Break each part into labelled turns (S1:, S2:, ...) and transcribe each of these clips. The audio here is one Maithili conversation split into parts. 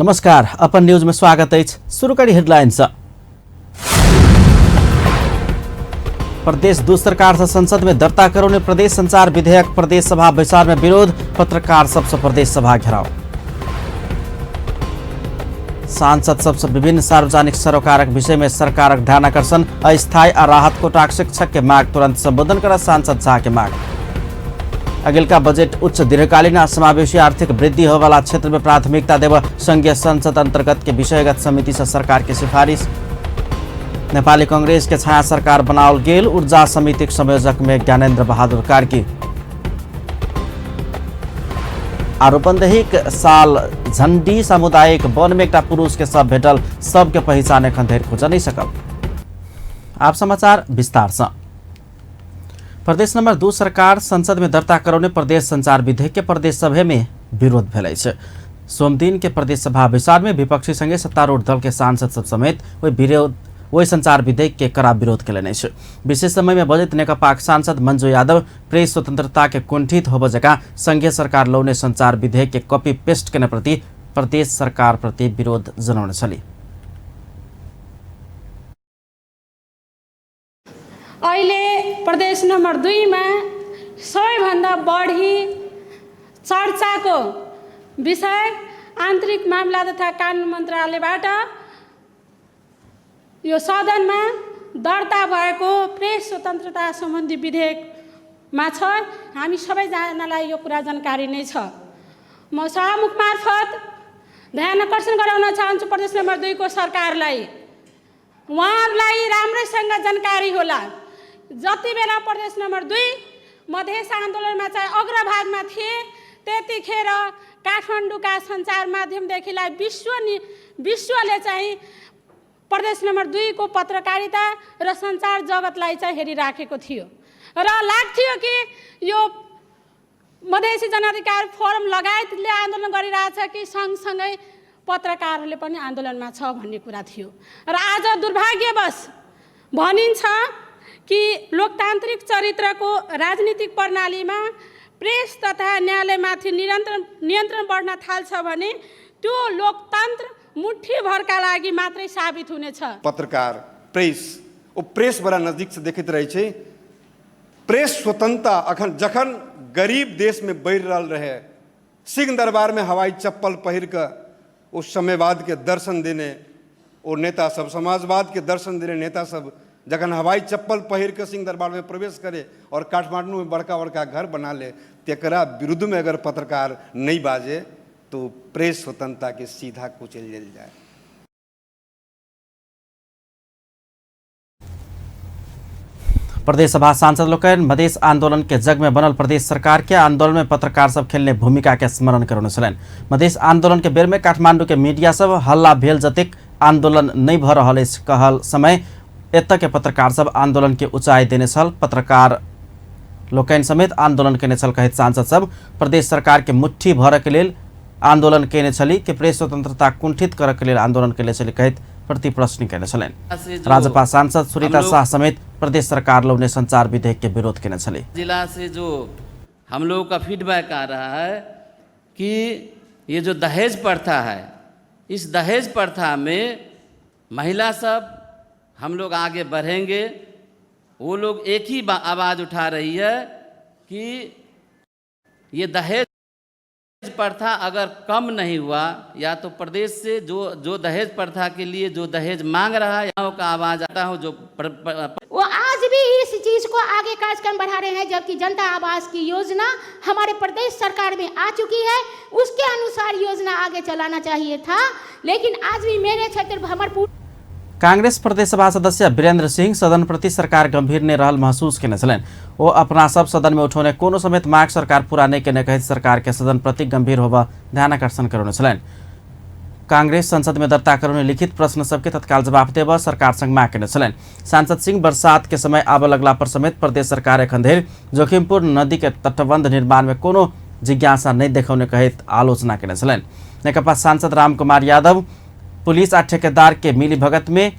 S1: नमस्कार, अपन न्यूज में स्वागत अछि। शुरू करी हेडलाइन से। प्रदेश दू सरकार से संसद में दर्ता करौने प्रदेश संचार विधेयक प्रदेश सभा बैसार में विरोध, पत्रकार सबसे प्रदेश सभा घेराव। सांसद सबसे विभिन्न सार्वजनिक सरोकारक विषय में सरकारक ध्यानाकर्षण, अस्थायी आ राहत कोटाक शिक्षक के माग तुरंत संबोधन कर सांसद झा के माग। अगिलका बजट उच्च दीर्घकालीन आ समावेशी आर्थिक वृद्धि होवाला क्षेत्र में प्राथमिकता देव संघीय संसद अंतर्गत के विषयगत समिति से सरकार के सिफारिश। नेपाली कांग्रेस के छाया सरकार बनाओल गेल ऊर्जा समिति के संयोजक में ज्ञानेन्द्र बहादुर कार्की। आरोपनदेहीक साल झंडी सामुदायिक वन में एकटा पुरुष के शव भेटल, सबके पहिचान एखन धरि खोज नहीं सकल। आप समाचार विस्तार से। प्रदेश नंबर 2 सरकार संसद में दर्ता करौने प्रदेश संचार विधेयक के प्रदेश सभा में विरोध भेल अछि। सोमदिन के प्रदेश सभा बैसार में विपक्षी संगे सत्तारूढ़ दल के सांसद सब समेत वही संचार विधेयक के कड़ा विरोध केलनि अछि। विशेष समय में बजैत नेकपाक सांसद मंजू यादव प्रेस स्वतंत्रता के कुंठित होबय जकाँ संघीय सरकार लौने संचार विधेयक के कॉपी पेस्ट केने प्रति प्रदेश सरकार प्रति विरोध जनौने छली।
S2: अहिले प्रदेश नम्बर 2 मा सबैभन्दा बढी चर्चाको विषय आन्तरिक मामला तथा कानुन मन्त्रालयबाट यो सदनमा दर्ता भएको प्रेस स्वतन्त्रता सम्बन्धी विधेयकमा छ। हामी सबैजनालाई यो कुरा जानकारी नै छ। म सभामुख मार्फत ध्यान आकर्षण गराउन चाहन्छु प्रदेश नम्बर 2 को सरकारलाई, उहाँहरूलाई राम्रैसँग जानकारी होला। जति बेला प्रदेश नम्बर 2 मधेस आन्दोलनमा चाहिँ अग्रभागमा थिए त्यतिखेर काठमाडौँका सञ्चार माध्यमदेखिलाई विश्वले चाहिँ प्रदेश नम्बर 2 को पत्रकारिता र सञ्चार जगतलाई चाहिँ हेरिराखेको थियो र लाग्थ्यो कि यो मधेसी जनाधिकार फोरम लगायतले आन्दोलन गरिरहेछ कि सँगसँगै पत्रकारहरूले पनि आन्दोलनमा छ भन्ने कुरा थियो। र आज दुर्भाग्यवश भनिन्छ कि लोकतान्त्रिक चरित्रको राजनीतिक प्रणालीमा प्रेस तथा न्यायालयमाथि नियन्त्रण बढ्न थाल्छ भने त्यो लोकतन्त्र मुठीभरका लागि मात्रै साबित हुनेछ।
S3: पत्रकार प्रेस ओ प्रेस बड़ा नजदीक से देखैत रहै छै। प्रेस स्वतंत्रता अखन जखन गरीब देश में बढ़ि रहल रहे, सिंह दरबार में हवाई चप्पल पहिर कऽ ओ समयवाद के दर्शन देने ओ नेता सब, समाजवाद के दर्शन देने नेता सब जखन हवाई चप्पल पहिर कऽ सिंह दरबार में प्रवेश करे और काठमांडू में बड़का बड़का घर बना ले, तेकरा विरुद्ध में अगर पत्रकार नहीं बाजे तो प्रेस स्वतंत्रता के सीधा कुचल जाए।
S1: प्रदेश सभा सांसद लोकनि मधेस आंदोलन के जग में बनल प्रदेश सरकार के आंदोलन में पत्रकार सब खेलने भूमिका के स्मरण करौने छलनि। मधेस आंदोलन के बेर में काठमांडू के मीडिया सब हल्ला भेल जतेक आंदोलन नहीं भ रहल अछि कहल समय एतय के पत्रकार सब आंदोलन के ऊंचाई देने छल। पत्रकार लोकनि समेत आंदोलन केने छल कहैत सांसद सब प्रदेश सरकार के मुट्ठी भरऽ के लेल आंदोलन केने छली कि प्रेस स्वतंत्रता कुंठित करऽ के लेल आंदोलन केने छली कहैत प्रति प्रश्न केने छलनि। राजपा सांसद सुरीता शाह समेत प्रदेश सरकार लौने संचार विधेयक के विरोध केने छली।
S4: जिला से जो हम लोगों का फीडबैक आ रहा है कि ये जो दहेज प्रथा है, इस दहेज प्रथा में महिला सब हम लोग आगे बढ़ेंगे, वो लोग एक ही आवाज़ उठा रही है कि ये दहेज प्रथा अगर कम नहीं हुआ या तो प्रदेश से जो जो दहेज प्रथा के लिए जो दहेज मांग रहा है यहाँ का आवाज़ आता हो जो
S5: वो आज भी इस चीज़ को आगे कार्यक्रम बढ़ा रहे हैं, जबकि जनता आवास की योजना हमारे प्रदेश सरकार में आ चुकी है, उसके अनुसार योजना आगे चलाना चाहिए था, लेकिन आज भी मेरे क्षेत्र हमारे
S1: कांग्रेस प्रदेश सभा सदस्य वीरेंद्र सिंह सदन प्रति सरकार गंभीर नहीं रहल महसूस केने छलनि। ओ अपना सब सदन में उठौने कोनो समेत माग सरकार पूरा नहीं केने कहैत सरकार के सदन प्रति गंभीर होबऽ ध्यानाकर्षण करौने छलनि। कांग्रेस संसद में दर्ता करौने लिखित प्रश्न सबके तत्काल जवाब देबऽ सरकार संग माग केने छलनि। सांसद सिंह बरसात के समय आबऽ लगला पर समेत प्रदेश सरकार एखन धरि जोखिमपूर्ण नदी के तटबंध निर्माण में कोनो जिज्ञासा नहीं देखौने कहैत आलोचना केने छलनि। नेकपा सांसद रामकुमार यादव पुलिस आ ठेकेदार के मिलीभगत में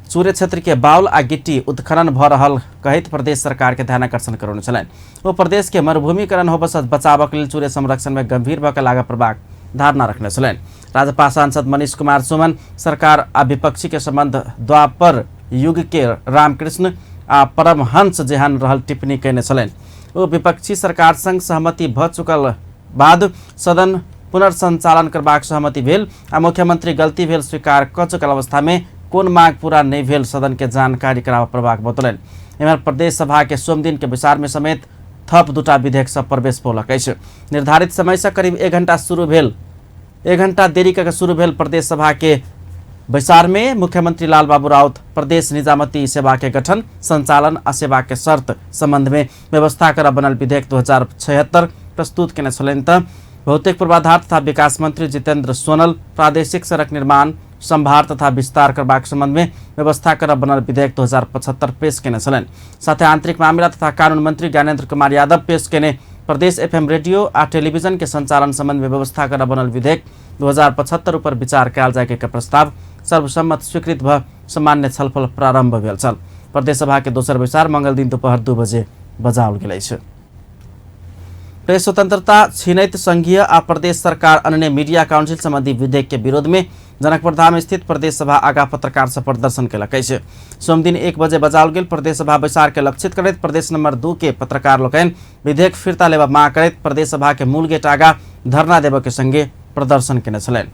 S1: चूरे क्षेत्र के बाउल आ गिट्टी उत्खनन भ रहल कहैत प्रदेश सरकार के ध्यानाकर्षण करौने छलनि। ओ प्रदेश के मरुभूमिकरण होबऽ सँ बचाबक लेल चूरे संरक्षण में गंभीर भऽ कऽ लागऽ पड़बाक धारणा रखने छलनि। राजपा सांसद मनीष कुमार सुमन सरकार आ विपक्षी के संबंध द्वापर युग के रामकृष्ण आ परमहंस जेहन रहल टिप्पणी कयने छलनि। ओ विपक्षी सरकार संग सहमति भ चुकल बाद सदन पुनर्संचालन करबाक सहमति भेल आ मुख्यमंत्री गलती भेल स्वीकार क चुकल अवस्था में कोन मांग पूरा नहीं भेल सदन के जानकारी कराबऽ पड़बाक बतौलनि। एम्हर प्रदेश सभा के सोमदिन के बैसार में समेत थप दूटा विधेयक सब प्रवेश पौलक अछि। निर्धारित समय से करीब 1 घंटा शुरू भेल 1 घंटा देरी कऽ शुरू भेल प्रदेश सभा के बैसार में मुख्यमंत्री लालबाबू राउत प्रदेश निजामती सेवा के गठन, संचालन आ सेवा के शर्त संबंध में व्यवस्था कर बनल विधेयक 2076 प्रस्तुत केने छलनि। त भौतिक पूर्वाधार तथा विकास मंत्री जितेंद्र सोनल प्रादेशिक सड़क निर्माण, संभार तथा विस्तार करबाक संबंध में व्यवस्था कर बनल विधेयक 2075 पेश केने छलनि। साथे आंतरिक मामिला तथा कानून मंत्री ज्ञानेन्द्र कुमार यादव पेश केने प्रदेश एफएम रेडियो आ टेलीविजन के संचालन संबंध में व्यवस्था कर बनल विधेयक 2075 ऊपर विचार कयल जाय के प्रस्ताव सर्वसम्मत स्वीकृत भ सामान्य छलफल प्रारंभ भेल छल। प्रदेश सभा के दोसर बैसार मंगल दिन दोपहर 2 बजे बजाओल गेल अछि। प्रेस स्वतंत्रता छीनैत संघीय आ प्रदेश सरकार अन्य मीडिया काउंसिल संबंधी विधेयक के विरोध में जनकपुर धाम स्थित प्रदेश सभा आगा पत्रकार सब प्रदर्शन केलक अछि। सोमदिन 1 बजे बजाओल गेल प्रदेश सभा बैसार के लक्षित करैत प्रदेश नंबर 2 के पत्रकार लोकनि विधेयक फिर्ता लेबा मांग करैत प्रदेश सभा के मूल गेट आगा धरना देबऽ के संगे प्रदर्शन केने छलनि।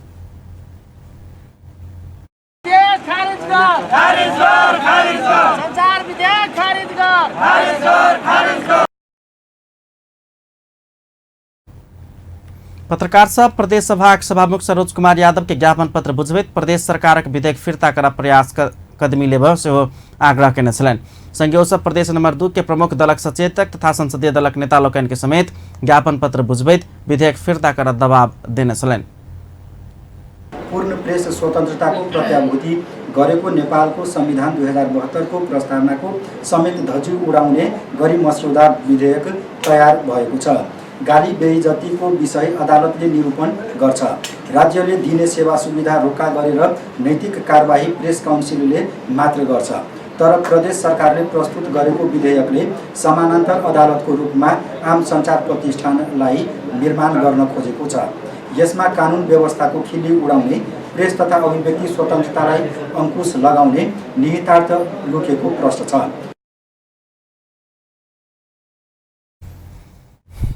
S1: पत्रकार सब प्रदेश सभा सभामुख सरोज कुमार यादव के ज्ञापन पत्र बुझबैत प्रदेश सरकारक विधेयक फिर्ता करब प्रयास कदमी लेबऽ सेहो आग्रह केने छलनि। संगे ओ सब प्रदेश नंबर 2 के प्रमुख दलक सचेतक तथा संसदीय दलक नेता लोकनि के समेत ज्ञापन पत्र बुझबैत विधेयक फिर्ता करब दबाव देने छलनि।
S6: पूर्ण प्रेस स्वतन्त्रताको प्रत्याभूति गरेको नेपालको संविधान 2072 को प्रस्तावनाको समेत धज्जी उडाउने गरी मस्यौदा विधेयक तयार भएको छ। गाली बेइज्जतीको विषय अदालतले निरूपण गर्छ। राज्यले दिने सेवा सुविधा रोका गरेर नैतिक कारबाही प्रेस काउन्सिलले मात्र गर्छ। तर प्रदेश सरकारले प्रस्तुत गरेको विधेयकले समानान्तर अदालतको रूपमा आम सञ्चार प्रतिष्ठानलाई निर्माण गर्न खोजेको छ। यसमा कानुन व्यवस्थाको खिल्ली उडाउने, प्रेस तथा अभिव्यक्ति स्वतन्त्रतालाई अङ्कुश लगाउने निहितार्थ लुकेको प्रश्न छ।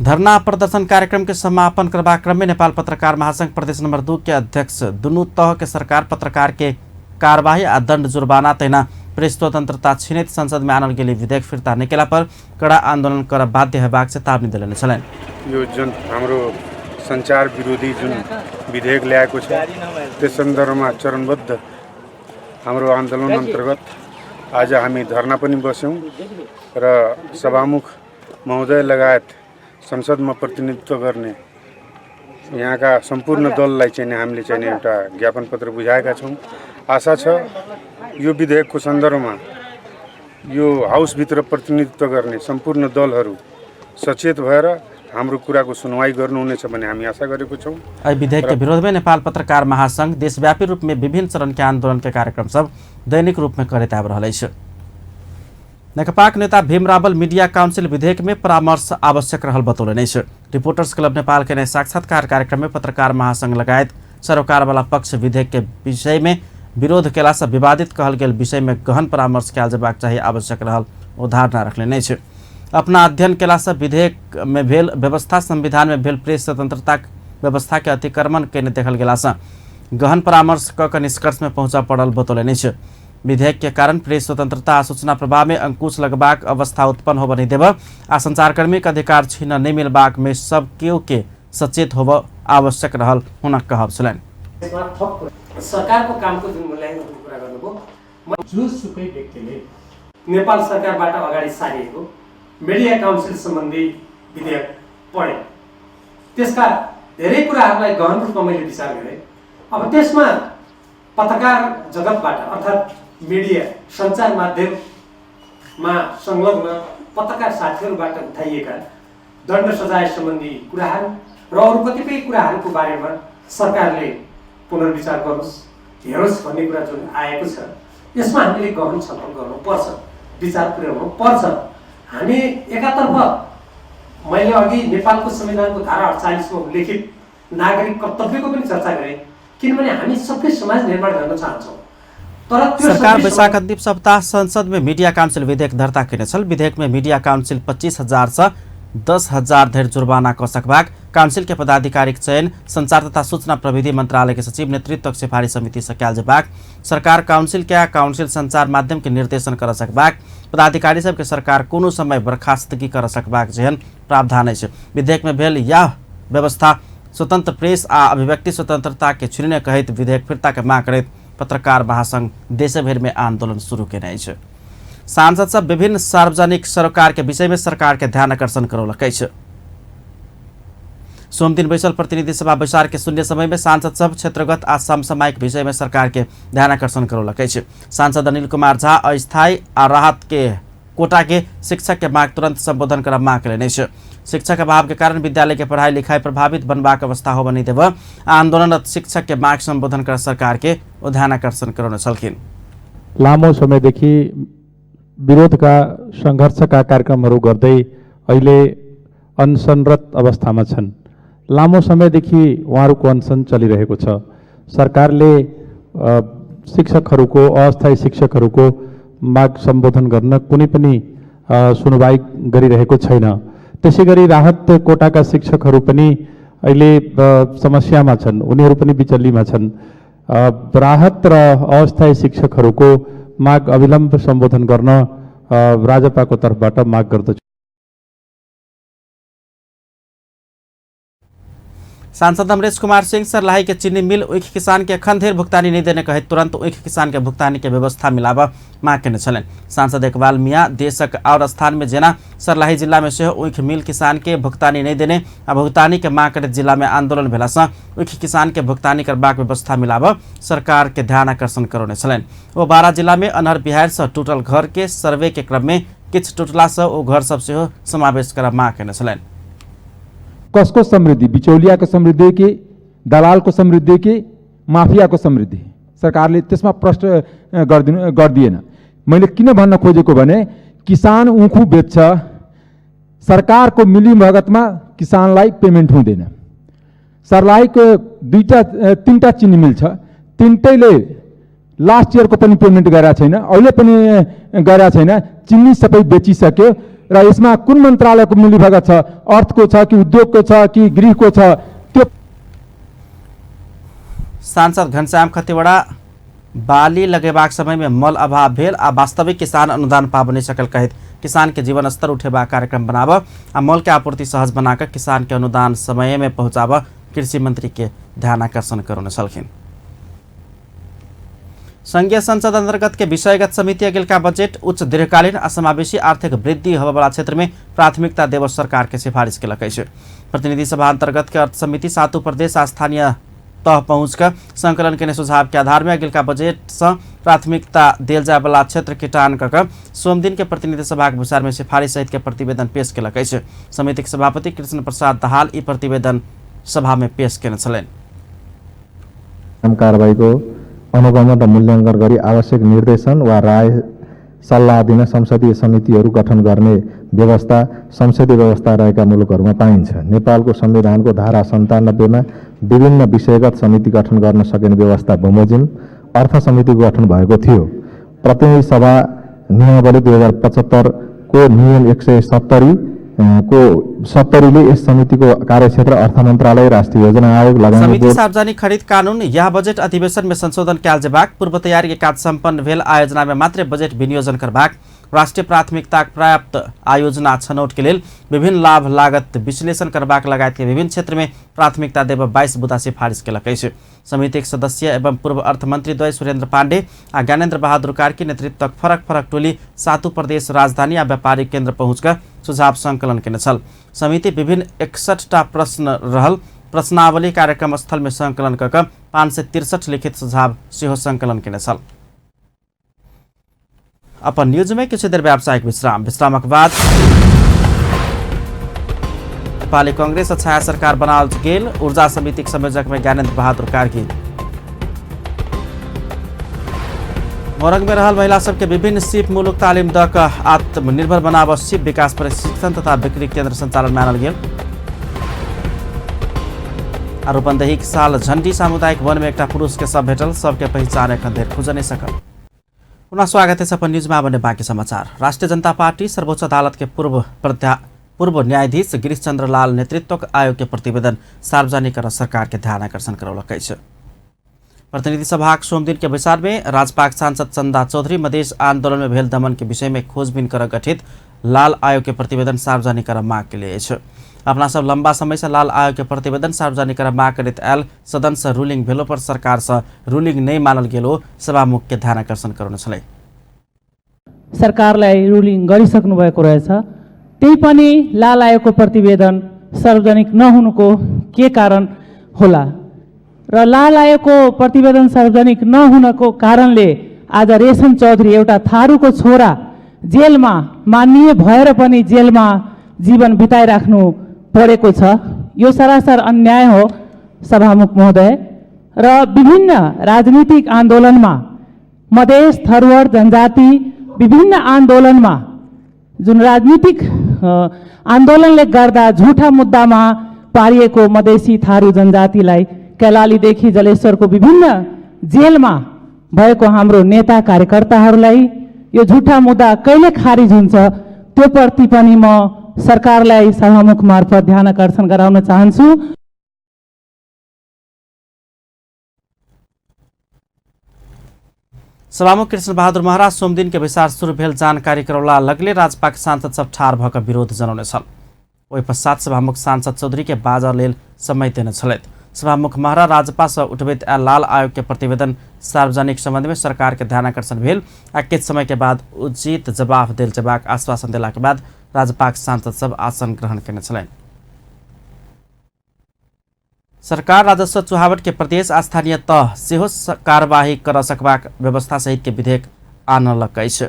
S1: धरना प्रदर्शन कार्यक्रम के समापन करबाक क्रम में नेपाल पत्रकार महासंघ प्रदेश नंबर 2 के अध्यक्ष दुनू तह के सरकार पत्रकार के कार्यवाही आ दंड जुर्माना तहिना प्रेस स्वतंत्रता छीनैत संसद में आनल गेल विधेयक फिर्ता नहि केला पर कड़ा आंदोलन करब बाध्य हेबाक चेतावनी देलनि छलनि।
S7: यो जुन हाम्रो संचार विरोधी जुन विधेयक ल्याएको छ त्यस सन्दर्भमा चरणबद्ध हाम्रो आन्दोलन अन्तर्गत आज हामी धरना पनि बस्यौँ र सभामुख महोदय लगायत संसदमा प्रतिनिधित्व गर्ने यहाँका सम्पूर्ण दललाई चाहिँ हामीले चाहिँ एउटा ज्ञापन पत्र बुझाएका छौँ। आशा छ यो विधेयकको सन्दर्भमा यो हाउसभित्र प्रतिनिधित्व गर्ने सम्पूर्ण दलहरू सचेत भएर हाम्रो कुराको सुनवाई गर्नुहुनेछ भन्ने हामी आशा गरेको छौँ।
S1: एहि विधेयक के विरोध में नेपाल पत्रकार महासंघ देशव्यापी रूप में विभिन्न चरण के आंदोलन के कार्यक्रम सब दैनिक रूप में करैत आबि रहल अछि। नेकपाक नेता भीम रावल मीडिया काउंसिल विधेयक में परामर्श आवश्यक रहल बतौलनि अछि। रिपोर्टर्स क्लब नेपाल के साक्षात्कार कार्यक्रम में पत्रकार महासंघ लगायत सरोकारवाला पक्ष विधेयक के विषय में विरोध केला से विवादित कहल गेल विषय में गहन परामर्श कयल जेबाक चाही आवश्यक रहल ओ धारणा रखलनि अछि। अपना अध्ययन केला से विधेयक में भेल व्यवस्था संविधान में भेल प्रेस स्वतंत्रता व्यवस्था के अतिक्रमण केने देखल गेला से गहन परामर्श क के निष्कर्ष में पहुँचऽ पड़ल बतौलनि अछि। विधेयक के कारण प्रेस स्वतंत्रता आ सूचना प्रवाह में अंकुश लगबाक अवस्था उत्पन्न होबऽ नहीं देबऽ आ संचारकर्मी के अधिकार छीन नहीं मिलबाक में सब केओ के सचेत होबऽ आवश्यक रहल हुनक कहब छलनि।
S8: सरकारको कामको जुन मूल्याङ्कनको कुरा गर्नुभयो,
S9: जोसुकै व्यक्तिले
S8: नेपाल सरकारबाट अगाडि सारिएको मिडिया काउन्सिल सम्बन्धी विधेयक पढेँ, त्यसका धेरै कुराहरूलाई गहन रूपमा मैले विचार गरेँ। अब त्यसमा पत्रकार जगतबाट अर्थात् मिडिया सञ्चार माध्यममा संलग्न पत्रकार साथीहरूबाट उठाइएका दण्ड सजाय सम्बन्धी कुराहरू र अरू कतिपय कुराहरूको बारेमा सरकारले पुनर्विचार गरोस्, हेरोस् भन्ने कुरा जुन आएको छ, यसमा हामीले गहन छलफल गर्नुपर्छ, विचार पुर्याउनु पर्छ। हामी एकातर्फ मैले अघि नेपालको संविधानको धारा 48 मा उल्लेखित नागरिक कर्तव्यको पनि चर्चा गरेँ, किनभने हामी सभ्य समाज निर्माण गर्न चाहन्छौँ। तर त्यो
S1: सरकार वैशाख अंतिम सप्ताह संसद में मीडिया काउंसिल विधेयक दर्ता केने छल। विधेयक में मीडिया काउंसिल 25,000 से 10,000 धरि जुर्माना क सकबाक, काउंसिल के पदाधिकारीक चयन संचार तथा सूचना प्रविधि मंत्रालय के सचिव नेतृत्वक सिफारिश समिति से कयल जेबाक, सरकार काउंसिल के काउंसिल संचार माध्यम के निर्देशन कर सकबाक, पदाधिकारी सबके सरकार कोनो समय बर्खास्तगी कर सकबाक जेहन प्रावधान अछि। विधेयक में भेल यह व्यवस्था स्वतंत्र प्रेस आ अभिव्यक्ति स्वतंत्रता के छीनने कहैत विधेयक फिर्ता के मांग करैत पत्रकार महासंघ देशभरि में आंदोलन शुरू केने अछि। सांसद सब विभिन्न सार्वजनिक सरोकार के विषय में सरकार के ध्यान आकर्षण करौलक अछि। सोमदिन बैसल प्रतिनिधि सभा बैसार के शून्य समय में सांसद सब क्षेत्रगत आ समसामयिक विषय में सरकार के ध्यान आकर्षण करौलक अछि। सांसद अनिल कुमार झा अस्थायी आ राहत के कोटा के शिक्षक के मांग तुरंत संबोधन कर मांग केलनि अछि। शिक्षक अभाव के कारण विद्यालय के पढ़ाई लिखाई प्रभावित बनबाक अवस्था होबय नहि देब आंदोलनरत शिक्षक के मांग संबोधन कर सरकार के ध्यान आकर्षण करौने छलखिन।
S10: लामो समयदेखि विरोधका सङ्घर्षका कार्यक्रमहरू गर्दै अहिले अनसनरत अवस्थामा छन्। लामो समयदेखि उहाँहरूको अनसन चलिरहेको छ। सरकारले शिक्षकहरूको, अस्थायी शिक्षकहरूको माग सम्बोधन गर्न कुनै पनि सुनवाई गरिरहेको छैन। त्यसै गरी राहत कोटाका शिक्षकहरू पनि अहिले समस्यामा छन्, उनीहरू पनि बिचल्लीमा छन्। राहत र अस्थायी शिक्षकहरूको माग अविलम्ब सम्बोधन गर्न राजपाको तर्फबाट माग गर्दछु।
S1: सांसद अमरेश कुमार सिंह सर्लाही के चीनी मिल ऊख किसान के एखन धरि भुगतानी नहीं देने कहैत तुरंत ऊख किसान के भुगतानी के व्यवस्था मिलाब मांग केने छलनि। सांसद इकबाल मियाँ देशक और स्थान में जेना सर्लाही जिला में सेहो ऊख मिल किसान के भुगतानी नहीं देने आ भुगतानी के मांग करैत जिला में आंदोलन भेला सँ ऊख किसान के भुगतानी करबाक व्यवस्था मिलाब सरकार के ध्यान आकर्षण करौने छलनि। ओ बारा जिला में अन्हर बिहार से टूटल घर के सर्वे के क्रम में किछु टूटला सँ ओ घर सब सेहो समावेश करब मांग केने छलनि।
S11: कसको समृद्धि? बिचौलियाको समृद्धि कि दलालको समृद्धि कि माफियाको समृद्धि? सरकारले त्यसमा प्रश्न गरिदिएन। मैले किन भन्न खोजेको भने किसान उखु बेच्छ, सरकारको मिलीभगतमा किसानलाई पेमेन्ट हुँदैन। सर्लाहीको दुईटा तिनटा चिनी मिल छ, तिनटैले लास्ट इयरको पनि पेमेन्ट गरेको छैन, अहिले पनि गरेको छैन। चिनी सबै बेचिसक्यो र यसमा कुन मन्त्रालयको मिलीभगत छ? अर्थको छ कि उद्योगको छ कि गृहको छ? त्यो
S1: सांसद घनश्याम खतिवड़ा बाली लगेबाक समय में मल अभाव भेल आ वास्तविक किसान अनुदान पाबि नहि सकल कहैत किसान के जीवन स्तर उठेबाक कार्यक्रम बनाब आ मल के आपूर्ति सहज बनाकर किसान के अनुदान समय में पहुंचाब कृषि मंत्री के ध्यान आकर्षण करौने छलखिन। संघीय संसद अंतर्गत के विषयगत समिति अगिलका बजट उच्च दीर्घकालीन आ समावेशी आर्थिक वृद्धि होबयवला क्षेत्र में प्राथमिकता देब सरकार के सिफारिश केलक अछि। प्रतिनिधि सभा अंतर्गत के अर्थ समिति सातों प्रदेश आ स्थानीय तह पहुँच संकलन केने सुझाव के आधार में अगिलका बजट से प्राथमिकता देल जायवला क्षेत्र किटान कऽ सोमदिन के प्रतिनिधि सभाक बैसार में सिफारिश सहित के प्रतिवेदन पेश केलक अछि। समिति के सभापति कृष्ण प्रसाद दाहाल ई प्रतिवेदन सभा में पेश केने छलनि।
S12: कारबाहीको अनुगमन र मूल्याङ्कन गरी आवश्यक निर्देशन वा राय सल्लाह दिन संसदीय समितिहरू गठन गर्ने व्यवस्था संसदीय व्यवस्था रहेका मुलुकहरूमा पाइन्छ। नेपालको संविधानको धारा 97 मा विभिन्न विषयगत समिति गठन गर्न सकिने व्यवस्था बमोजिम अर्थ समितिको गठन भएको थियो। प्रतिनिधि सभा नियमावली 2075 को नियम 170 को 70 ले यस समितिको कार्यक्षेत्र अर्थ मन्त्रालय, राष्ट्रिय योजना आयोग, लगानी
S1: समिति सार्वजनिक खरीद कानून यह बजट अधिवेशन में संशोधन कयल जेबाक, पूर्व तैयारी के काज सम्पन्न भेल आयोजना में मात्र बजट विनियोजन करबाक, राष्ट्रीय प्राथमिकता प्राप्त आयोजना छनौट के लेल विभिन्न लाभ लागत विश्लेषण करबाक लगायत के विभिन्न क्षेत्र में प्राथमिकता देब 22 बुँदा सिफारिश केलक अछि। समितिक सदस्य एवं पूर्व अर्थमंत्री द्वय सुरेन्द्र पाण्डे आ ज्ञानेन्द्र बहादुर कार्की नेतृत्वक फरक फरक टोली सातु प्रदेश राजधानी आ व्यापारिक केन्द्र पहुँच सुझाव संकलन केने छल। समिति विभिन्न 61टा प्रश्न रहल प्रश्नावली कार्यक्रम स्थल में संकलन कऽ 563 लिखित सुझाव सेहो संकलन केने छल। अपन न्यूज में किछु देर व्यावसायिक विश्राम, विश्रामक बाद नेपाली कांग्रेस छाया सरकार बनाओल गेल ऊर्जा समितिक संयोजक में ज्ञानेन्द्र बहादुर कार्की। मोरंग में रहल महिला सबके विभिन्न सिप मूलक तालिम दऽ कऽ आत्मनिर्भर बनाब सिप विकास प्रशिक्षण तथा बिक्री केंद्र संचालन में आनल गेल। आ रूपन्देहीक साल झण्डी सामुदायिक वन में एकटा पुरुष के शव भेटल। सबके पहिचान एखन धरि खुजऽ नहि सकल। पुनः स्वागत है अपन न्यूज में बने बाकी समाचार। राष्ट्रीय जनता पार्टी सर्वोच्च अदालत के पूर्व न्यायाधीश गिरीश चंद्र लाल नेतृत्वक आयोग के प्रतिवेदन सार्वजनिक कर सरकार के ध्यान आकर्षण करौलक अछि। प्रतिनिधि सभाक सोमदिन के बैसार में राजपाक सांसद चंदा चौधरी मधेश आंदोलन में भेल दमन के विषय में खोजबीन कर गठित लाल आयोग के प्रतिवेदन सार्वजनिक कर माग के लिए अछि। अपना सब लंबा समय से लाल आयोग के प्रतिवेदन सार्वजनिक कर माग करैत आयल सदन से रूलिंग भेलो पर सरकार से रूलिंग नहीं मानल गेलो सभामुख के ध्यान आकर्षण करौने छलै।
S13: सरकारलाई रुलिङ गरिसक्नु भएको रहेछ, त्यही पनि लाल आयोगको प्रतिवेदन सार्वजनिक नहुनुको के कारण होला र लाल आयोगको प्रतिवेदन सार्वजनिक नहुनको कारणले आज रेशम चौधरी एउटा थारूको छोरा जेलमा माननीय भएर पनि जेलमा जीवन बिताइराख्नु परेको छ। यो सरासर अन्याय हो सभामुख महोदय। र विभिन्न राजनीतिक आन्दोलनमा मधेस थरुवर जनजाति विभिन्न आन्दोलनमा जुन राजनीतिक आन्दोलनले गर्दा झुठा मुद्दामा पारिएको मधेसी थारू जनजातिलाई कैलालीदेखि जलेश्वरको विभिन्न जेलमा भएको हाम्रो नेता कार्यकर्ताहरूलाई यो झुठा मुद्दा कहिले खारिज हुन्छ त्योप्रति पनि म सरकारलाई सभामुख मार्फत ध्यान आकर्षण गराउन चाहन्छु।
S1: सभामुख कृष्ण बहादुर महाराज सोमदिन के बैसार शुरू भेल जानकारी करौला लगले राजपाक सांसद सब ठार भऽ कऽ विरोध जनौने छल। ओहि पश्चात सभामुख सांसद चौधरी के बाजऽ लेल समय देने छलथि। सभामुख महरा राजपा से उठबैत आयल लाल आयोग के प्रतिवेदन सार्वजनिक संबंध में सरकार के ध्यान आकर्षण भेल आ किछु समय के बाद उचित जवाफ देल जेबाक आश्वासन देला के बाद राजपाक सांसद सब आसन ग्रहण केने छलनि। सरकार राजस्व चुहावट के प्रदेश आ स्थानीय तह सेहो कार्यवाही कर सकबाक व्यवस्था सहित के विधेयक आनलक अछि।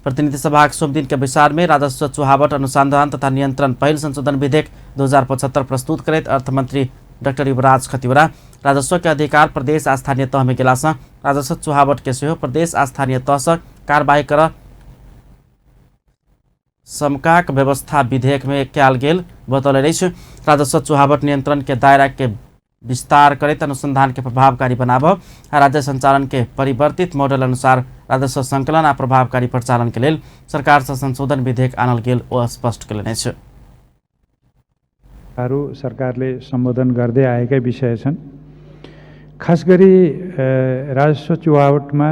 S1: प्रतिनिधि सभाक सोमदिन के बैसार में राजस्व चुहावट अनुसंधान तथा नियंत्रण पहिल संशोधन विधेयक 2075 प्रस्तुत करैत अर्थमंत्री डाक्टर युवराज खतिवड़ा राजस्व के अधिकार प्रदेश आ स्थानीय तह में गेला से राजस्व चुहावट के सेहो प्रदेश आ स्थानीय तह से कार्यवाही कर समकाक व्यवस्था विधेयक में कयल गेल बतौलनि अछि। राजस्व चुहावट नियंत्रण के दायरा के विस्तार करैत अनुसंधान के प्रभावकारी बनाबऽ आ राज्य संचालन के परिवर्तित मॉडल अनुसार राजस्व संकलन आ प्रभावकारी परिचालन के लेल सरकार से संशोधन विधेयक आनल गेल ओ स्पष्ट कयलनि अछि।
S9: सरकारले सम्बोधन गर्दै आएकै विषय छन्। खास गरी राजस्व चुहावटमा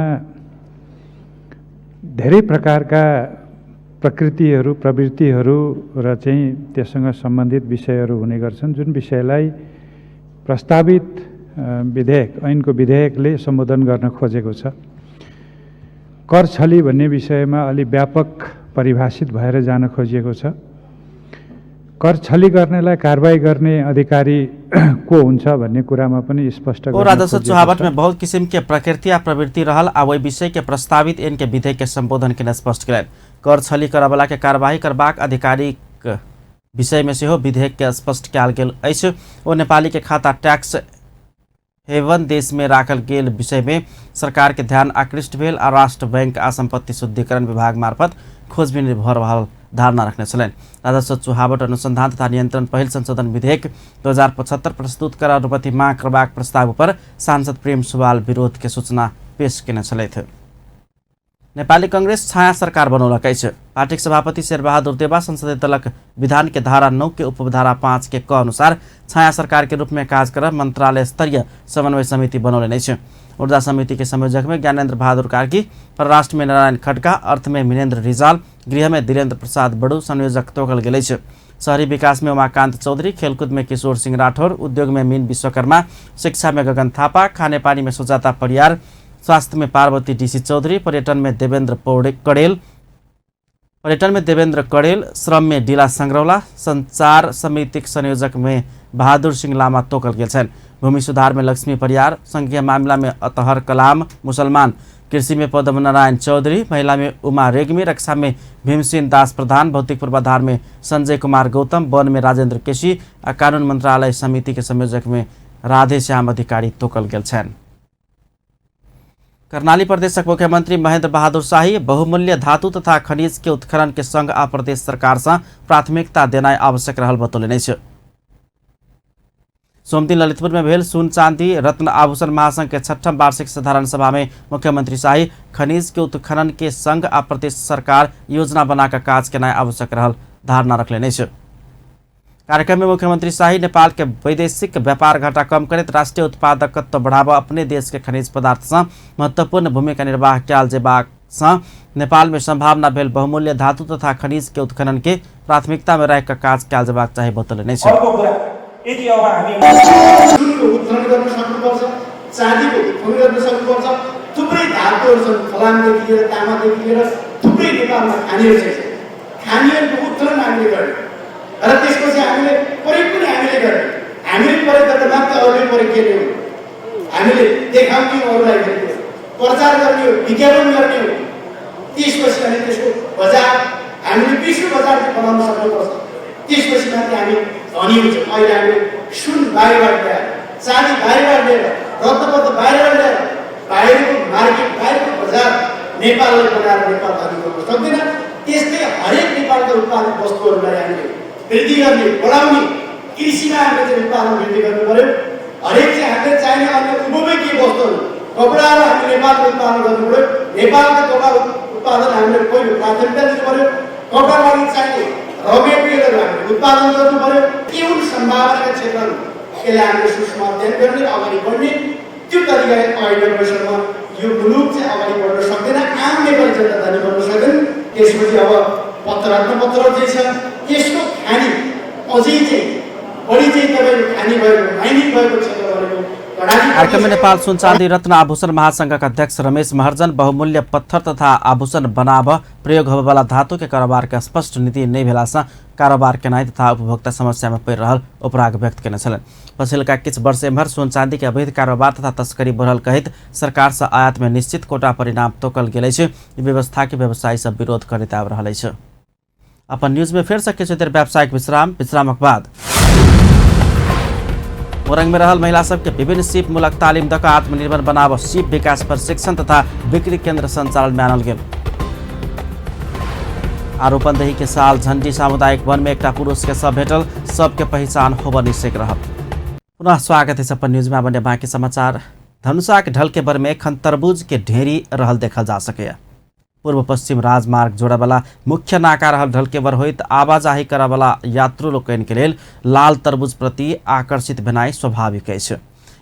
S9: धेरै प्रकारका प्रकृतिहरू प्रवृत्तिहरू र चाहिँ त्यससँग सम्बन्धित विषयहरू हुने गर्छन्, जुन विषयलाई प्रस्तावित विधेयक ऐनको विधेयकले सम्बोधन गर्न खोजेको छ। कर छली भन्ने विषयमा अलि व्यापक परिभाषित भएर जान खोजिएको छ। कर छली गर्नेलाई कारवाही गर्ने अधिकारी को हुन्छ भन्ने कुरामा पनि स्पष्ट
S1: ओ राजस्व चुहावट में बहुत किसिम के प्रकृति आ प्रवृत्ति रहल आ ओहि विषय के प्रस्तावित ऐन के विधेयक के संबोधन के स्पष्ट कयलनि। कर छली करऽवला के कार्यवाही करबाक अधिकारीक विषय में सेहो विधेयक के स्पष्ट कयल गेल अछि। ओ नेपाली के खाता टैक्स हेवन देश में राखल गेल विषय में सरकार के ध्यान आकृष्ट भेल आ राष्ट्र बैंक आ संपत्ति शुद्धिकरण विभाग मार्फत खोजबीन भऽ रहल धारणा रखने छलनि। राजस्व चुहावट अनुसंधान तथा नियंत्रण पहिल संशोधन विधेयक 2075 प्रस्तुत कर अनुमति माग करबाक प्रस्ताव पर सांसद प्रेम सुवाल विरोध के सूचना पेश केने छलथि। नेपाली कांग्रेस छाया सरकार बनौलक अछि। पार्टीक सभापति शेरबहादुर देवा संसदीय दलक विधान के धारा 9 के उपधारा 5 के क अनुसार छाया सरकार के रूप में काज कर मंत्रालय स्तरीय समन्वय समिति बनौलनि अछि। ऊर्जा समिति के संयोजक में ज्ञानेन्द्र बहादुर कार्की, परराष्ट्र में नारायण खड्का, अर्थ में मिनेन्द्र रिजाल, गृह में धीरेन्द्र प्रसाद बडू संयोजक तोकल गेल अछि। शहरी विकास में उमाकांत चौधरी, खेलकूद में किशोर सिंह राठौर, उद्योग में मीन विश्वकर्मा, शिक्षा में गगन थापा, खानेपानी में सुजाता परियार, स्वास्थ्य में पार्वती डीसी चौधरी, पर्यटन में देवेंद्र कड़ेल, श्रम में डीला संग्रौला, संचार समितिक संयोजक में बहादुर सिंह लामा तोकल गेल छनि। भूमि सुधार में लक्ष्मी परियार, संघीय मामला में अतहर कलाम मुसलमान, कृषि में पद्मनारायण चौधरी, महिला में उमा रेग्मी, रक्षा में भीमसेन दास प्रधान, भौतिक पूर्वाधार में संजय कुमार गौतम, वन में राजेंद्र केसी आ कानून मंत्रालय समिति के संयोजक में राधेश्याम अधिकारी तोकल गेल छनि। कर्णाली प्रदेशक मुख्यमंत्री महेंद्र बहादुर शाही बहुमूल्य धातु तथा खनिज के उत्खनन के संग आ प्रदेश सरकार से प्राथमिकता देनाइ आवश्यक रहल बतौलनि अछि। सोमदिन ललितपुर में भेल सोन चांदी रत्न आभूषण महासंघ के छठम वार्षिक साधारण सभा में मुख्यमंत्री शाही खनिज के उत्खनन के संघ आ प्रदेश सरकार योजना बनाकर काज केनाइ आवश्यक रहल धारणा रखलेने अछि। कार्यक्रम में मुख्यमंत्री शाही नेपाल के वैदेशिक व्यापार घाटा कम करैत राष्ट्रीय उत्पादकत्व बढ़ावा अपने देश के खनिज पदार्थ से महत्वपूर्ण भूमिका निर्वाह कयल जेबाक सँ नेपाल में संभावना भेल बहुमूल्य धातु तथा खनिज के उत्खनन के प्राथमिकता में राखि कऽ काज कयल जेबाक चाही बतौलनि अछि।
S14: यदि अब हामी सुनको उत्खनन गर्न सक्नुपर्छ, चाँदीको उत्खनन गर्न सक्नुपर्छ, थुप्रै धातुहरू छन्, फलामदेखि लिएर तामादेखि लिएर थुप्रै नेपालमा खानीहरू छ। खानीहरूको उत्खनन हामीले गर्ने र त्यसपछि हामीले प्रयोग पनि हामीले गर्ने। हामीले प्रयोग गर्दा मात्र अरूले प्रयोग गर्ने हो, हामीले देखाउने हो, अरूलाई प्रचार गर्ने हो, विज्ञापन गर्ने हो। त्यसपछि अनि त्यसको बजार हामीले विश्व बजार बनाउन सक्नुपर्छ, त्यसपछि मात्रै हामी धनी हुन्छौँ। अहिले हामीले सुन बाहिरबाट ल्याएर, चाँदी बाहिरबाट लिएर, रत्नपत्र बाहिरबाट ल्याएर बाहिरको मार्केट, बाहिरको बजार नेपाललाई बनाएर नेपाल धनी गर्नु सक्दैन। त्यस्तै हरेक नेपालका उत्पादित वस्तुहरूलाई हामीले वृद्धि गर्ने, बढाउने, कृषिमा हामीले चाहिँ उत्पादन वृद्धि गर्नु पऱ्यो। हरेक चाहिँ हामीले चाहिने अन्य उपभोग्य वस्तुहरू, कपडाहरू हामी नेपालको उत्पादन गर्नु पऱ्यो। नेपालको कपडा उत्पादन हामीले पहिलो प्राथमिकता दिनु पऱ्यो। कपडा लागि चाहिने र मेटेरियलहरू हामीले उत्पादन गर्नु पऱ्यो। के हुन् सम्भावनाका क्षेत्रहरू, यसलाई हामीले सूक्ष्म अध्ययन गर्ने, अगाडि बढ्ने त्यो तरिकाले अगाडि बढेसम्म यो मुलुक चाहिँ अगाडि बढ्न सक्दैन, आम नेपाली जनता धनी बन्न सक्दैन। त्यसपछि अब पत्र रत्नपत्र चाहिँ छ, यसको खानी अझै चाहिँ बढी चाहिँ तपाईँको खानी भएको, माइनिङ भएको क्षेत्र भनेको।
S1: कार्यक्रम में नेपाल सुन चाँदी रत्न आभूषण महासंघका अध्यक्ष रमेश महर्जन बहुमूल्य पत्थर तथा आभूषण बनाब प्रयोग होबेवाला धातु के कारोबार के स्पष्ट नीति नहि भेला सँ कारोबार केनाइ तथा उपभोक्ता समस्या में पड़ि रहल उपराग व्यक्त केने छलनि। पछिलका किछु वर्ष एम्हर सोन चांदी के अवैध कारोबार तथा तस्करी बढ़ल कहैत सरकार सँ आयात में निश्चित कोटा परिणाम तोकल गेल अछि। ई व्यवस्था के व्यवसायी सब विरोध करैत आबि रहल अछि। अपन न्यूज में फेर सँ किछु देर व्यावसायिक विश्राम, विश्रामक बाद मोरंग में रहल महिला सबके विभिन्न सीप मूलक तालीम दऽ आत्मनिर्भर बनाब सीप विकास प्रशिक्षण तथा बिक्री केंद्र संचालन में आनल गेल। आरोपनदेही के साल झंडी सामुदायिक वन में एकटा पुरुष के शव भेटल, सबके पहचान होबऽ नहि सकि रहल। पुनः स्वागत है अपन न्यूज में। बने बाकी समाचार। धनुषा के ढलकेबर में एखन तरबूज के ढेरी रहल देखल जा सकैया। पूर्व पश्चिम राजमार्ग जोड़ेवाला मुख्य नाका रहल ढलकेबर होइत आवाजाही करऽवला यात्रु लोकनि के लेल लाल तरबूज प्रति आकर्षित भेनाइ स्वाभाविक अछि।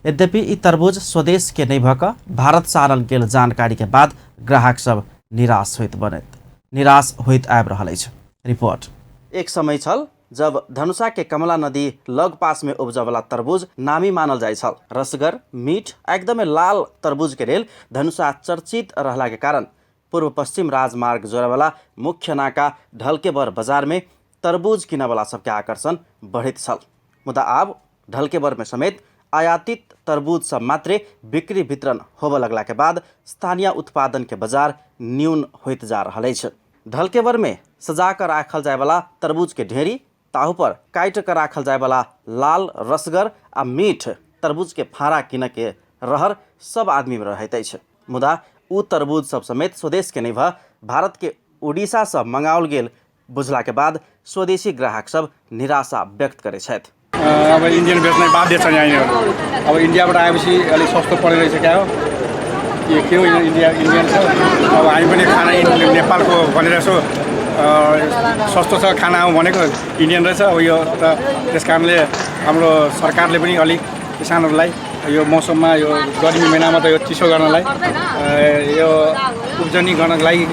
S1: यद्यपि ई तरबूज स्वदेश के नहि भऽ कऽ भारत सँ आनल गेल जानकारी के बाद ग्राहक सब निराश होइत आबि रहल अछि। रिपोर्ट। एक समय छल जब धनुषा के कमला नदी लग पास में उपजवला तरबूज नामी मानल जाइ छल। रसगर, मीठ, एकदमै लाल तरबूज के लेल धनुषा चर्चित रहला के कारण पूर्व पश्चिम राजमार्ग जोड़ेवाला मुख्य नाका ढलकेबर बाजार में तरबूज किनवला सबके आकर्षण बढ़ैत छल। मुदा आब ढलकेबर में समेत आयातित तरबूज सब मात्रे बिक्री वितरण होबऽ लगला के बाद स्थानीय उत्पादन के बाजार न्यून होइत जा रहल अछि। ढलकेबर में सजा कऽ राखल जायवाला तरबूज के ढेरी, ताहू पर काटि कऽ राखल जायवाला लाल रसगर आ मीठ तरबूज के फाँड़ा किनऽ के रहर सब आदमी में रहैत अछि। मुदा उ तरबूज सब समेत स्वदेश के नहि भऽ भारत के उड़ीसा सँ मंगाओल गेल बुझला के बाद स्वदेशी ग्राहक सब निराशा व्यक्त करै छथि।
S7: अब इन्डियन बेच्नै बाध्य छ यहाँनिर। अब इन्डियाबाट आएपछि अलिक सस्तो पर्ने रहेछ, क्या हो यो के हो इन्डिया इन्डियन छ। अब हामी पनि खाना नेपालको भनेर यसो सस्तो छ खाना आउँ भनेको इन्डियन रहेछ। अब यो त त्यस कारणले हाम्रो सरकारले पनि अलिक किसानहरूलाई यो मौसममा यो गर्मी महिनामा त यो चिसो गर्नलाई यो उब्जनी गर्नको लागि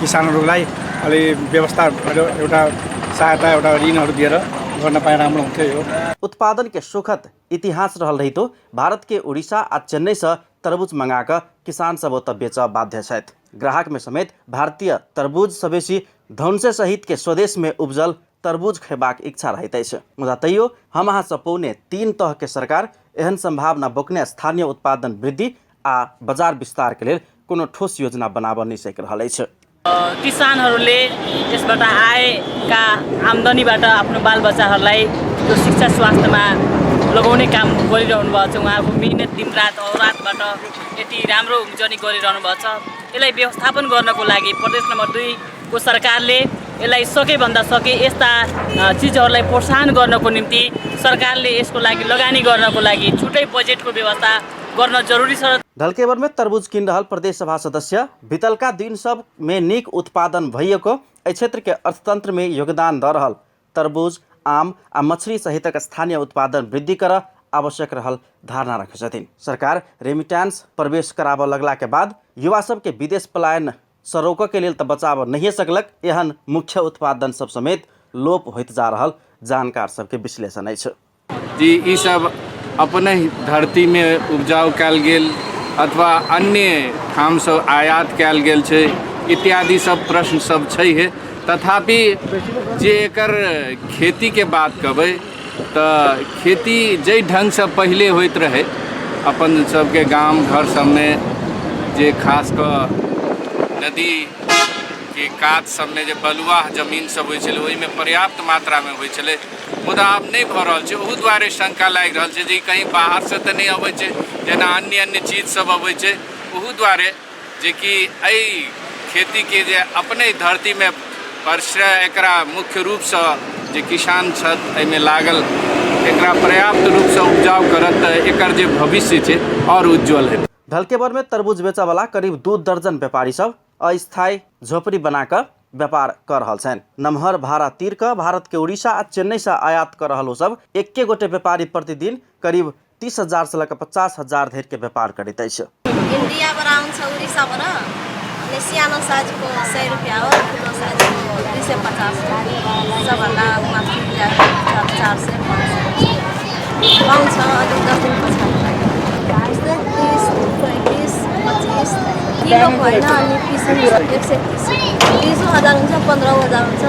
S7: किसानहरूलाई अलि व्यवस्था एउटा सहायता एउटा ऋणहरू दिएर गर्न पाए राम्रो हुन्थ्यो। यो
S1: उत्पादन के सुखद इतिहास रहल रहितो भारत के उड़ीसा आ चेन्नई से तरबूज मंगा कऽ किसान सब ओतऽ बेचऽ बाध्य छथि। ग्राहक में समेत भारतीय तरबूज सँ बेसी धनुषे सहित के स्वदेश में उपजल तरबूज खेबाक इच्छा रहैत अछि। मुदा तैयो हम अहाँ सँ 2.75 तह के सरकार एहन संभावना बोकने स्थानीय उत्पादन वृद्धि आ बाजार विस्तार के लेल कोनो ठोस योजना बनाबऽ नहि सकि रहल अछि।
S15: किसानहरूले यसबाट आएका आम्दानीबाट आफ्नो बालबच्चाहरूलाई त्यो शिक्षा स्वास्थ्यमा लगाउने काम गरिरहनु भएको छ। उहाँहरूको मिहिनेत दिनरात अहोरातबाट यति राम्रो उब्जनी गरिरहनु भएको छ। यसलाई व्यवस्थापन गर्नको लागि प्रदेश नम्बर 2 को सरकारले यसलाई सकेभन्दा सके यस्ता चिजहरूलाई प्रोत्साहन गर्नको निम्ति सरकारले यसको लागि लगानी गर्नको लागि छुट्टै बजेटको व्यवस्था गर्न जरुरी छ।
S1: ढल्केबर में तरबूज किन रहल प्रदेश सभा सदस्य बीतलका दिन सब में नीक उत्पादन भइएको एहि क्षेत्र के अर्थतंत्र में योगदान द रहल तरबूज, आम आ मछली सहितक स्थानीय उत्पादन वृद्धि कर आवश्यक रहल धारणा रखै छथिन। सरकार रेमिटेंस प्रवेश कराबऽ लगला के बाद युवा सबके विदेश पलायन से रोकऽ के लेल तऽ बचाबऽ नहिए सकलक। एहन मुख्य उत्पादन सब समेत लोप होइत जा रहल जानकार सबके विश्लेषण अछि।
S16: जी ई सब अपने धरती में उपजाउ कयल गेल अथवा अन्य ठामसँ आयात कयल गेल छै इत्यादि सब प्रश्न सब छै हे। तथापि जे एकर खेतीके बात कहबै तऽ खेती जाहि ढङ्गसँ पहिले होइत रहै अपन सबके गाम घर सबमे, जे खास कऽ नदीके कात सबमे जे बलुआह जमीन सब होइ छलै ओहिमे पर्याप्त मात्रामे होइ छलै, मुदा आब नहि भऽ रहल छै। ओहू दुआरे शंका लागि रहल छै जे ई कहीं बाहरसँ तऽ नहि अबै छै जेना अन्य अन्य चीज सब अबै छै। ओहू दुआरे जेकि एहि खेतीके जे अपने धरतीमे परिश्रय एकरा मुख्य रूपसँ जे किसान छथि एहिमे लागल एकरा पर्याप्त रूपसँ उपजाउ करत तऽ एकर जे भविष्य छै आओर उज्जवल हेतै।
S1: ढल्केबर में तरबूज बेचऽवला करीब 2 दर्जन व्यापारी सब अस्थायी झोपड़ी बनाकऽ व्यापार कर रहल छनि। नमहर भाड़ा तीर कऽ भारत के उड़ीसा आ चेन्नई से आयात कर रहल ओ सब एके गोटे व्यापारी प्रतिदिन करीब 30,000 से लऽ कऽ 50,000 धरि के व्यापार करैत अछि।
S17: इन्डियाबाट आउँछ उडिसाबाट, अनि सानो साइजको 100 रुपियाँ हो, ठुलो साइजको 250 हो। सबभन्दा माथि 400 500 पाउँछ। अनि 10 दिन पछाडि यस्तै 30 35 25 किलो होइन, अनि पिस 130 20,000 हुन्छ, 15,000 हुन्छ।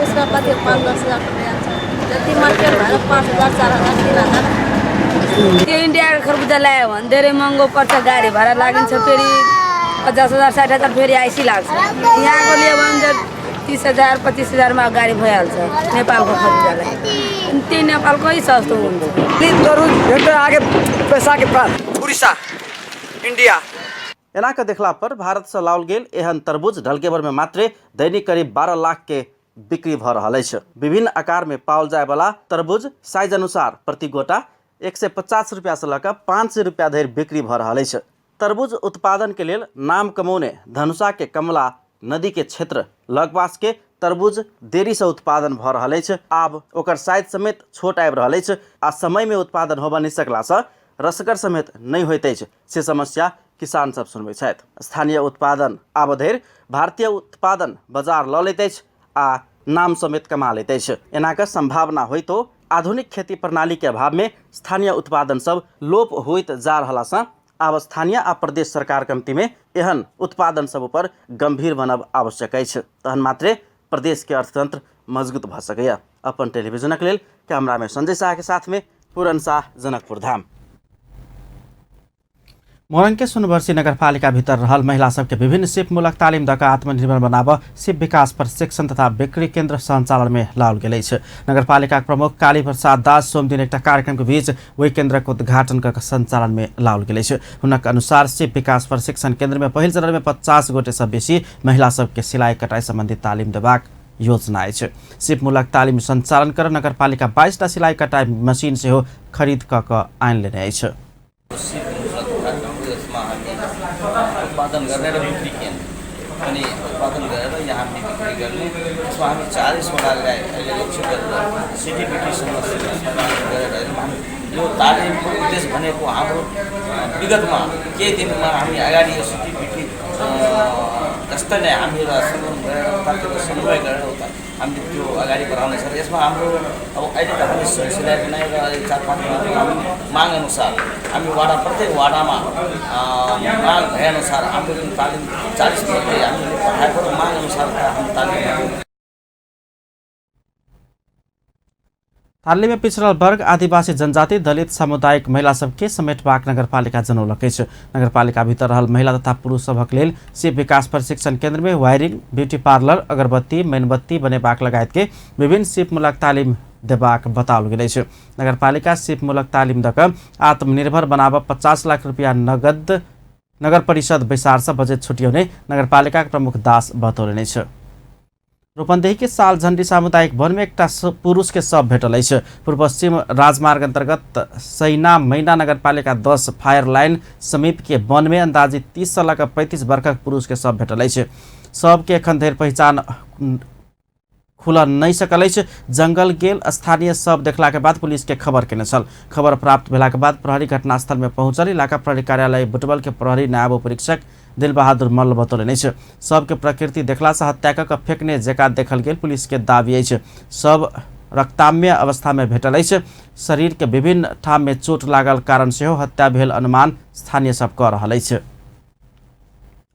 S17: उसमा कति 5-10 हजार जान्छ, जति मार्केट भएर 5,000 4,000 3,000।
S18: त्यो इन्डियाको खरबुजा ल्यायो भने धेरै महँगो पर्छ, गाडी भाडा लागिन्छ, फेरि 50,000 60,000 फेरि आइसी लाग्छ। यहाँको लियो भने त 30,000 25,000मा गाडी भइहाल्छ नेपालको खरबुजालाई, अनि त्यही नेपालकै सस्तो हुन्छ।
S19: आगे पैसा के पास उड़ीसा इंडिया।
S1: एना के देखला पर भारत से लाओल गेल एहन तरबूज ढल्केबर में मात्रे दैनिक करीब 12 लाख के बिक्री भ रहल अछि। विभिन्न आकार में पाओल जाय वाला तरबूज साइज अनुसार प्रति गोटा 150 रुपया से लऽ कऽ 500 रुपया धरि बिक्री भ रहल अछि। तरबूज उत्पादन के लेल नाम कमौने धनुषा के कमला नदी के क्षेत्र लगपास के तरबूज देरी से उत्पादन भ रहल अछि। आब ओकर साइज समेत छोट आबि रहल अछि आ समय में उत्पादन होबऽ नहि सकला से रसगर समेत नहि होइत अछि, से समस्या किसान सब सुनबै छथि। स्थानीय उत्पादन आब धरि भारतीय उत्पादन बाजार लऽ लैत अछि आ नाम समेत कमा लैत अछि। एना के संभावना होइतो आधुनिक खेती प्रणाली के अभाव में स्थानीय उत्पादन सब लोप होइत जा रहला सँ आब स्थानीय आ प्रदेश सरकार कमिटी में एहन उत्पादन सब ऊपर गंभीर बनब आवश्यक अछि, तहन मात्रे प्रदेश के अर्थतंत्र मजबूत भऽ सकैया। अपन टेलीविजनक लेल कैमरा में संजय शाह के साथ में पूरन शाह, जनकपुर धाम। मोरङ के सुनवर्सी नगरपालिका भीतर रहल महिला सबके विभिन्न सिपमूलक तालिम दऽ कऽ आत्मनिर्भर बनाबऽ सिप विकास प्रशिक्षण तथा बिक्री केन्द्र सञ्चालन में लाओल गेल अछि। नगरपालिका प्रमुख काली प्रसाद दास सोमदिन एकटा कार्यक्रम के बीच ओहि केन्द्रक उद्घाटन कऽ सञ्चालन में लाओल गेल अछि। हुनक अनुसार सिप विकास प्रशिक्षण केन्द्र में पहिल चरण में 50 गोटे सँ बेसी महिला सबके सिलाई कटाई सम्बन्धी तालिम देबाक योजना अछि। सिपमूलक तालिम सञ्चालन कर नगरपालिका 22टा सिलाई कटाई मशीन सेहो खरीद कऽ कऽ आनि लेने अछि।
S20: यसमा हामी उत्पादन गर्ने र बिक्री केन्द्र अनि उत्पादन गरेर यहाँ हामी बिक्री गर्ने। यसमा हामी 40वटालाई अहिले लक्ष्य गरेर सिटिबिटीसँग गरेर हामी यो तालिमको उद्देश्य भनेको हाम्रो विगतमा केही दिनमा हामी अगाडि यो सिटिबिटी जस्तै नै हामीहरू सङ्गठन गरेर उतातिर समन्वय गरेर उता हामीले त्यो अगाडि बढाउनेछ। र यसमा हाम्रो अब अहिले त हामी सिलाइ बुनाइ र अहिले 4-5 महिना हामी मागअनुसार हामी वाडा प्रत्येक वाडामा माग भएअनुसार हाम्रो जुन तालिम 40 मध्ये हामीले पठाएको र मागअनुसार हामी तालिम।
S1: थार्ली में पिछड़ल वर्ग, आदिवासी जनजाति, दलित सामुदायिक महिला सबके समेटबाक नगरपालिका जनौलक अछि। नगरपालिका भीतर रहल महिला तथा पुरुष सभक लेल सिप विकास प्रशिक्षण केन्द्र में वायरिंग, ब्यूटी पार्लर, अगरबत्ती, मेणबत्ती बनेबाक लगायत के विभिन्न सिपमूलक तालिम देबाक बताओल गेल अछि। नगरपालिका सिपमूलक तालिम दऽ कऽ आत्मनिर्भर बनाबऽ 50 लाख रुपया नगद नगर परिषद बैसार से बजेट छुटियौने नगरपालिका प्रमुख दास बतौलनि अछि। रूपन्देही के साल झण्डी सामुदायिक वन में एकटा पुरुष के शव भेटल अछि। पूर्व पश्चिम राजमार्ग अंतर्गत सैना मैना नगरपालिका 10 फायर लाइन समीप के वन में अंदाजी 30 से लऽ 35 वर्षक पुरुष के शव भेटल अछि। शव के एखन धरि पहिचान खुलल नहि सकल अछि। जंगल गेल स्थानीय शव देखला के बाद पुलिस के खबर केने छल। खबर प्राप्त भेला के बाद प्रहरी घटनास्थल में पहुंचल। इलाका प्रहरी कार्यालय बुटवल के प्रहरी नायब उपरीक्षक दिलबहादुर मल्ल बतौलनि अछि। शव के प्रकृति देखला से हत्या कऽ फेकने जकाँ देखल गेल पुलिस के दावी अछि। शव रक्ताम्य अवस्था में भेटल अछि। शरीर के विभिन्न ठाम में चोट लागल कारण सेहो हत्या भेल अनुमान स्थानीय सब कऽ रहल अछि।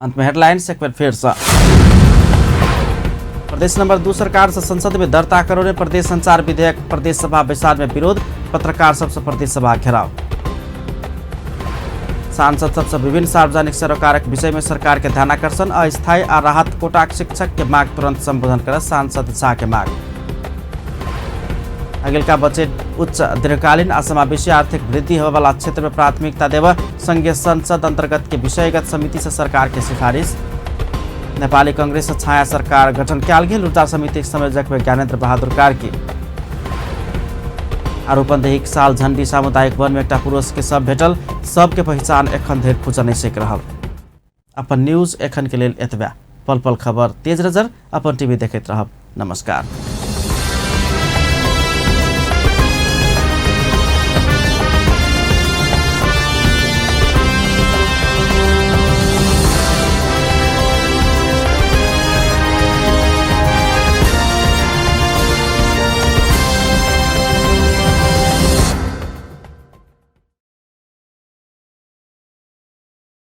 S1: अंत में हेडलाइंस एक बेर फेर से। प्रदेश नंबर 2 सरकार से संसद में दर्ता करौने प्रदेश संचार विधेयक प्रदेश सभा बैसार में विरोध, पत्रकार सबसे प्रदेश सभा घेराव। सांसद सबसे विभिन्न सार्वजनिक सरोकारक विषय में सरकार के ध्यानाकर्षण, अस्थायी आ राहत कोटाक शिक्षक के मांग तुरंत संबोधन कर सांसद झा के मांग। अगिलका बजट उच्च दीर्घकालीन आ समावेशी आर्थिक वृद्धि होबयवला क्षेत्र में प्राथमिकता देव संघीय संसद अंतर्गत के विषयगत समिति से सरकार के सिफारिश। नेपाली कांग्रेस छाया सरकार गठन कयल गेल ऊर्जा समिति संयोजक में ज्ञानेन्द्र बहादुर कार्की। रूपन्देहीक साल झण्डी सामुदायिक वन में एकटा पुरुष के शव भेटल। शव के पहिचान एखन धरि खुजल नहि सकि रहल। अपन न्यूज एखन के लेल एतबे। पल पल खबर तेज नजर अपन टीवी देखैत रहब। नमस्कार।